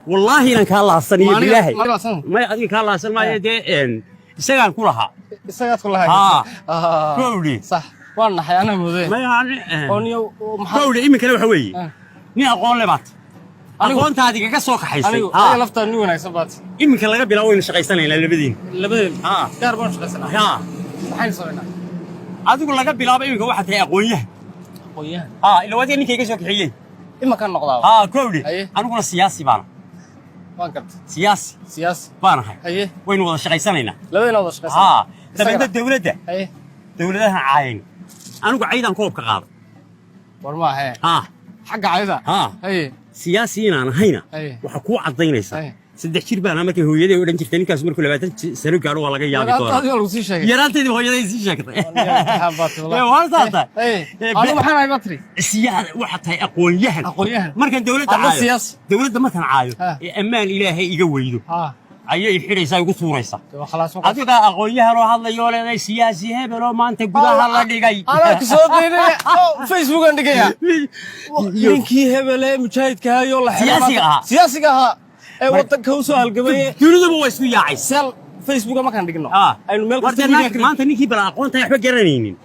Wallaahi inaan kaa laabsan iyo Ma aniga- bilaahi. ma laabsan? May, adiga kaa laabsan maayo dee, isagaan ku lahaa. Isagaad ku lahayd? Haa. Ah. Gowdhi. Sax, waan naxay anaa moodee. May. Oo niyo maxaa? Gowdhi, iminkana waxa weeye nin aqoon le baad. Anigu- Aqoontaadi kaga soo kaxaysay. Anigu Haa. adiga laftaa nin wanaagsan baad. Iminka laga bilaabo waynu shaqaysanaynaa labadiin. Labadeen? Haa. Gaar baan shaqaysanaa? Haa. Maxaynu samaynaa? Adigu laga bilaabo iminka waxaad tahay aqoonyahan. Aqoonyahan? Haa, ila adiga ninka iga soo kaxeeyey. Imankaan noqdaa? Haa, gowdhi. Haye. Aniguna siyaasi baana. Waan gartay. Siyaasi. Siyaasi. Baan ahay. Haye. Waynu wada shaqaysanaynaa. Labadeena wada shaqaysanaa? Haa, dabeedna Isagana? dowladda Haye. dowladahan caayan, anigu caydaan koobka qaaday. War maahe? Haa. Xagga cayda? Haa. Haye. Siyaasi inaan ahayna Haye. waxaa kuu caddaynaysaa Haye. 3 jir baana markay hooyaday odhan jirtay, ninkaas markuu 20 sano gaadho waa laga yaabi doonaa. Yaraantaadii waa lagu sii sheegay. Yaraantaydii hooyaday sii sheegtay. Imtixaan baad tahay, wallahi. Ee, waa saasa. Haye. Ee, Anigu maxaan ahay batri? Waxaad tahay aqoon-yahan. Aqoon-yahan. Markaan dowladda Adna caayo, siyaasi. dowladda markaan caayo Ha. ee ammaan Ilaahay iga weydo ayay xidhaysaa, igu tuuraysaa. Dee waa khalaas ma Adigaa aqoon-yahan oo hadlayoo leedahay siyaasi hebel oo maanta gudaha la dhigay. Anaa ku soo daynaya oo Facebookan dhigaya ninkii hebele mujaahidka ahaayoo la xiray. Siyaasiga ahaa. Siyaasiga ahaa ee wadanka u soo halgamayay. Duniduba waa isku yaacay. Sel Facebooka markaan dhigno aynu meel War kasta dee media ka maanta ninkii bala aqoonta waxba garanaynin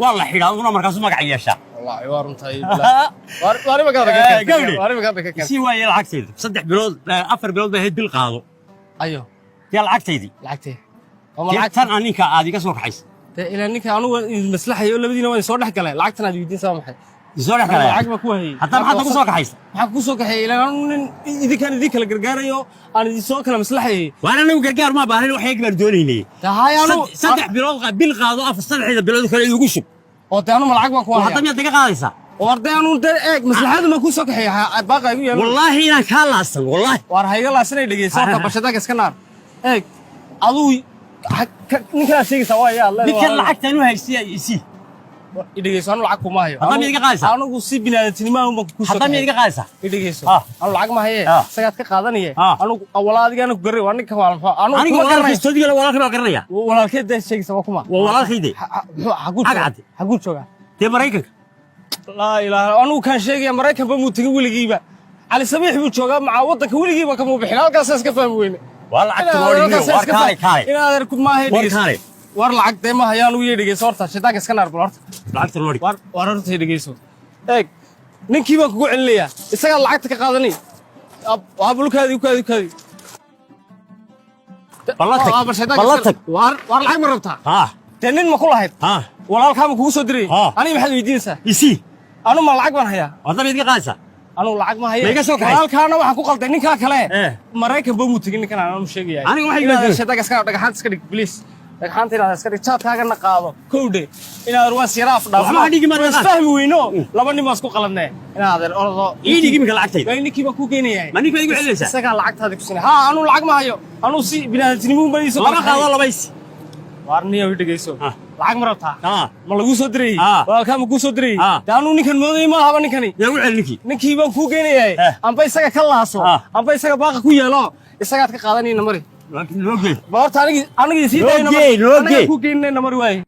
waa la xidhaa, una markaasu magac yeeshaa. Wallaahi waa runtahay, bilaahi. Waar imakaada ka keentay? Gawdhi. Waar imakaada ka keentay? Sii waaye lacagtayda. 3 bilood, 4 bilood bay ahayd, bil qaado. Ayo? Dee lacagtaydii. Lacagtee? Oo ma Dee lacag tan aan ninka aad iga soo kaxaysa. Dee ilaa ninka anugu waan idin maslaxayo oo labadiina waan soo dhex galay. Lacagtan aad weydiinaysaa waa maxay? Isoo dhex Anigu galaya. Lacag baa ku hayay. Hadda maxaad nagu soo kaxaysa? Maxaa kugu soo kaxeeyay? Ilaa anu nin idinkaan idin kala gargaarayo aan idin soo kala maslaxayay. Waan anagu gargaar ma baahan, wax yag baan doonaynay. Tahay anu 3 bilood bil qaado, afar saddexda bilood kale igu shub. Oo dee anu ma lacag baan ku Oo haya? Hadda miyaad iga qaadaysaa? Oo arday anu dee eeg maslaxadu ma kuu soo kaxeeya, baaqa igu yeelo. Wallaahi inaan kaa laasan, wallaahi. Waar hayga laasanay, dhegeyso horta, bashadaga iska naar. Eeg aduu ninkanaa sheegaysaa waa yaa leedahay. Ninkan lacagtaan u haystay isii. Dhegeyso, anu lacag kuma hayo. Hadda miyaad iga qaadaysaa? Anigu si biniaadantinimo baan kuu soo Hadda miyaad iga qaadaysaa? Dhegeyso. Ah. Anu lacag ma haye. Ah. Isagaad ka qaadanaya. Ah. Anigu walaa adigaana ku garay waa ninka waa muxuu anigu Aniga kuma garanayo. walaalkay todigala, walaalkay baa garanaya. Walaalkeed dee sheegaysa waa kuma? Waa walaalkayde. Muxuu xaguu joogaa? Cagcad. Xaguu joogaa? Dee Maraykanka. Laa ilaaha, anigu kaan sheegaya Maraykanba muu tegin weligiiba. Cali Sabiix buu joogaa, macaa waddanka weligiiba kamuu bixin. Halkaasaa iska fahmi weyne. Waa lacagta loo dhigiyo. War kaalay, kaalay. In adeer ku maahay. War Dhegeyso. kaalay. War lacag dee ma hayaan ugu dhegeyso horta, shaydaanka iska naar bal horta. Lacagta loo dhig. War horta dhegeyso. Eeg, ninkii baan kugu celinayaa, isagaa lacagta ka qaadanay. Abulkaadi ukaadi ukaadi. Balla tag. Balla tag. War lacag ma rabtaa? Haa. Dee nin ma ku lahayd? Haa. Walaalkaa ma kugu soo diray? Haa. Aniga maxaad weydiinaysaa? Isii. Anu ma lacag baan hayaa? Hadda miyaad iga qaadaysaa? Anugu lacag ma haye. Ma iga soo kaxay? Walaalkaana waxaan ku qalday ninkaa kale. Eh. Maraykan ba muu tegin ninkan aanu sheegaya. Aniga waxay Inaad iga shaydaanka iska dhagaxaanta iska dhig, please. Dhagxaanta inaad iska dhig, jaadkaagana qaado kowdhe. Inaad waan siraaf dhaafno. Waxba ha dhigi, ma Waan dhaqaaq. isfahmi weyno, laba nin baan isku qaladnee. Inaad ordo. Ii dhig iminka lacagtayda. Waa ninkii baan kuu geenayaa. Ma ninka igu celinaysaa? Isagaa lacagtaadi ku sinay. Haa, anuu lacag ma hayo, anuu si biniaadantinimo baan iisoo Laba qaado, laba isi. Waar niyow, dhegeyso. Ah. Lacag ma rabtaa? Haa. Ma laguu soo dirayey? Ah. Walaalkaa ma kuu soo dirayey? Ah. Dee anuu ninkan moodayay ma ahaba ninkani. Yaa u celi ninkii. Ninkii baan kuu geenayaa. Eh. Amba isaga ka laaso, Ah. amba isaga baaqa ku yeelo, isagaad ka qaadanayna mari. Loo geey. Ba horta anigii sii Loo dayna geey, loo anagaa geey. kuu geynayna mari waaye.